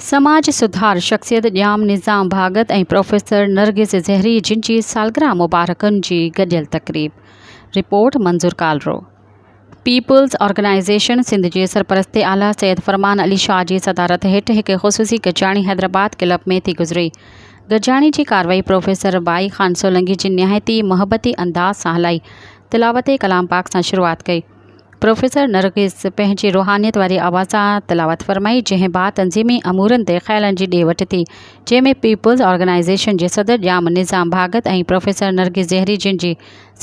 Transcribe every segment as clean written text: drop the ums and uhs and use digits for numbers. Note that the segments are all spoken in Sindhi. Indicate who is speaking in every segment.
Speaker 1: سماج سڌار شخصيت ڄام نظام ڀاڳت ۽ پروفيسر نرگس زهري جن جي سالگرهه مبارڪن جي گڏيل تقريب، report Manzoor Kalro. Peoples organisation Sindh جي سرپرست اعليٰ سيد فرمان علي شاهه جي صدارت هيٺ هڪ خصوصي گڏجاڻي حيدرآباد ڪلب ۾ ٿي گذري. گڏجاڻي جي ڪارروائي پروفيسر ٻائي خان سولنگي جن نهايت ئي محبتي انداز سان هلائي تلاوت ڪلام پاڪ سان شروعات ڪئي. پروفيسر نرگس پنهنجي روحانيت واري آواز سان تلاوت فرمائي، جنهن بعد تنظيمي امورن تي خيالن جي ڏي وٺ ٿي، جنهن ۾ پيپلز آرگنائيزيشن جي صدر ڄام نظام ڀاڳت ۽ پروفيسر نرگس زهري جن جي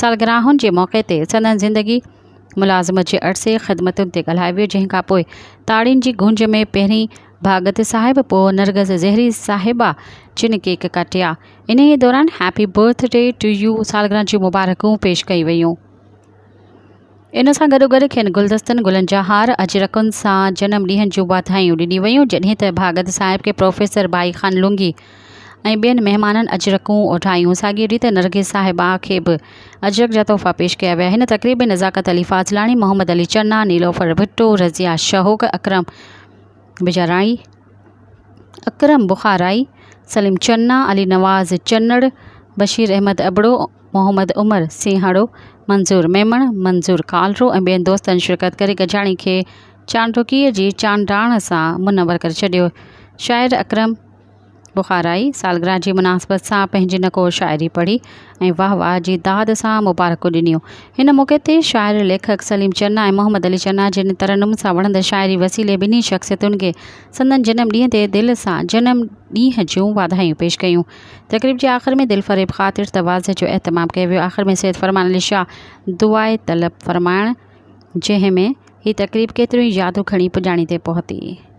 Speaker 1: سالگراهن جي موقعي تي سندن زندگي ملازمت جي عرصي خدمتن تي ڳالهايو ويو، جنهن کانپوء تاڙين جي گونج ۾ پهرين ڀاڳت صاحب پوء نرگس زهري صاحبه جن ڪيڪ ڪٽيا، انهيء دوران happy birthday to you سالگرهه جون مبارڪون پيش ڪيون ويون. ان سان گڏوگڏ کين گلدستن، گلن جا هار، اجرڪن سان جنم ڏينهن جون واڌايون ڏنيون ويون، جڏهن ته ڀاڳت صاحب کي پروفيسر ڀائي خان لونگي ۽ ٻين مهمانن اجرڪون اوڍايون. ساڳيء ريت نرگس صاحبه کي به اجرڪ جا تحفا پيش ڪيا ويا. هن تقريب ۾ نزاڪت علي فاضلاڻي، محمد علي چنا، نيلوفر ڀٽو، رضيه شهوڪ، اڪرم بجاراڻي، اڪرم بخارائي، سليم چنا، علي نواز چنڙ، بشير احمد ابڙو، محمد عمر سينهڙو، منظور ميمڻ، منظور ڪالرو ۽ ٻين دوستن شرڪت ڪري گڏجاڻي کي چانڊوڪيء جي چانڊاڻ سان منور ڪري ڇڏيو. شاعر اڪرم بخارائي سالگرهه جي مناسبت سان پنهنجي نڪور شاعري پڙهي ۽ واهه واهه جي داد سان مبارڪون ڏنيون. هن موقعي تي شاعر ليکڪ سليم چنا ۽ محمد علي چنا جن ترنم سان وڻندڙ شاعري وسيلي ٻنهي شخصيتن کي سندن جنم ڏينهن تي دل سان جنم ڏينهن جون واڌايون پيش ڪيون. تقريب جي آخر ۾ دلفريب خاطر تواضع جو اهتمام ڪيو ويو. آخر ۾ سيد فرمان علي شاهه دعاء طلب فرمائڻ جنهن ۾ هي تقريب ڪيتريون ئي يادون کڻي پڄاڻي تي پهتي.